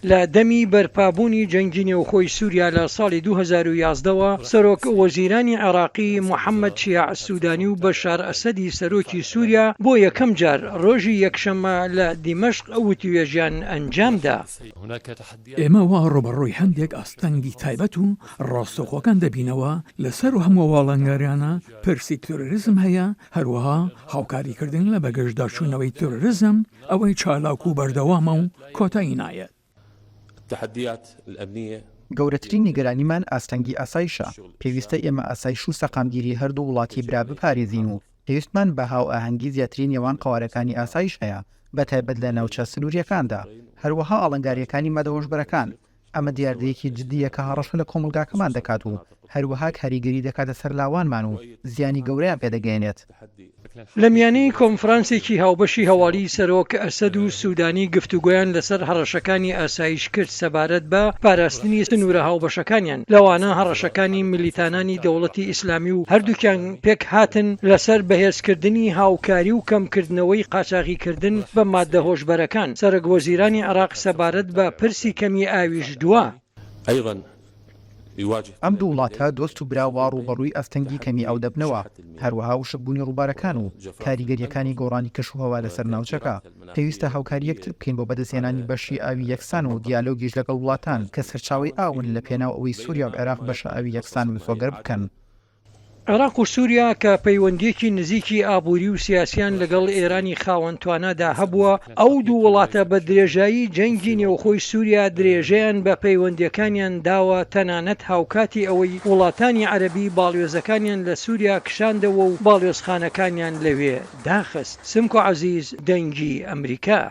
لە دەمی بەرپابوونی جەنگی نێوخۆی سووریا لە ساڵی 2011 وە، سەرۆک وەزیرانی عێراقی محەممەد شیاع سوودانی و بەشار ئەسەدی سەرۆکی سووریا بۆ یەکەم جار ڕۆژی یەکشەممە لە دیمەشق وتوێژیان ئەنجامدا. ئێمە وا ڕووبەڕووی هەندێک ئاستەنگی تایبەت و ڕاستەوخۆکان دەبینەوە، لەسەرو هەموو ئەو ئاڵنگاریانە پرسی تیرۆریزم هەیە، هەروەها هاوکاریکردن لە بەگژداچوونەوەی تیرۆریزم، ئەوەی چالاک و بەردەوامە و کۆتایی نایەت. گەورەترین نیگەرانیمان ئاستەنگی ئاسایشە، پێویستە ئێمە ئاسایش و سەقامگیری هەردوو وڵاتی برا بپارێزین و پێویستمان بە هاوئاهەنگی زیاتری نێوان قەوارەکانی ئاسایش هەیە، بەتایبەت لە ناوچە سنوورییەکاندا، هەروەها ئاڵنگارییەکانی مادە هۆشبەرەکان، ئەمە دیاردەیەکی جددییە کە هەڕەشە لە کۆمەڵگاکەمان دەکات و هەروەها کاریگەری دەکاتە سەر لاوانمان و زیانی گەورەیان پێدەگەیەنێت. لە میانەی کۆنفرانسێکی هاوبەشی هەواڵیی سەرۆک ئەسەد و سودانی گفتوگۆیان لەسەر هەڕەشەکانی ئاسایش کرد سەبارەت بە پاراستنی سنوورە هاوبەشەکانیان لەوانە هەڕەشەکانی ملیتانانی دەوڵەتی ئیسلامی و هەردووکیان پێکهاتن لەسەر بەهێزکردنی هاوکاری و کەمکردنەوەی قاچاغیکردن بە ماددە هۆشبەرەکان، سەرۆک وەزیرانی عێراق سەبارەت بە پرسی کەمی ئاویش دوا. ئەم دوو وڵاتە دۆست و برا وا ڕووبەڕووی ئاستەنگی کەمی ئاو دەبنەوە، هەروەها وشکبوونی ڕووبارەکان و کاریگەرییەکانی گۆڕانی کەشوهەوا لەسەر ناوچەکە. پێویستە هاوکاری یەکتر بکەین بۆ بەدەستهێنانی بەشی ئاوی یەکسان و دیالۆگیش لەگەڵ وڵاتان کە سەرچاوەی ئاون لەپێناو ئەوەی سووریا و عێراق بەشە ئاوی یەکسان مسۆگەر بکەن. عێراق و سووریا کە پەیوەندییەکی نزیکی ئابووری و سیاسیان لەگەڵ ئێرانی خاوەن توانادا هەبووە، ئەو دوو وڵاتە بە درێژایی جەنگی نێوخۆی سووریا درێژەیان بە پەیوەندییەکانیان داوە تەنانەت هاوکاتی ئەوەی وڵاتانی عەرەبی باڵیۆزەکانیان لە سووریا کشاندەوە و باڵیۆزخانەکانیان لەوێ داخست. سمکۆ عەزیز، دەنگی ئەمریکا.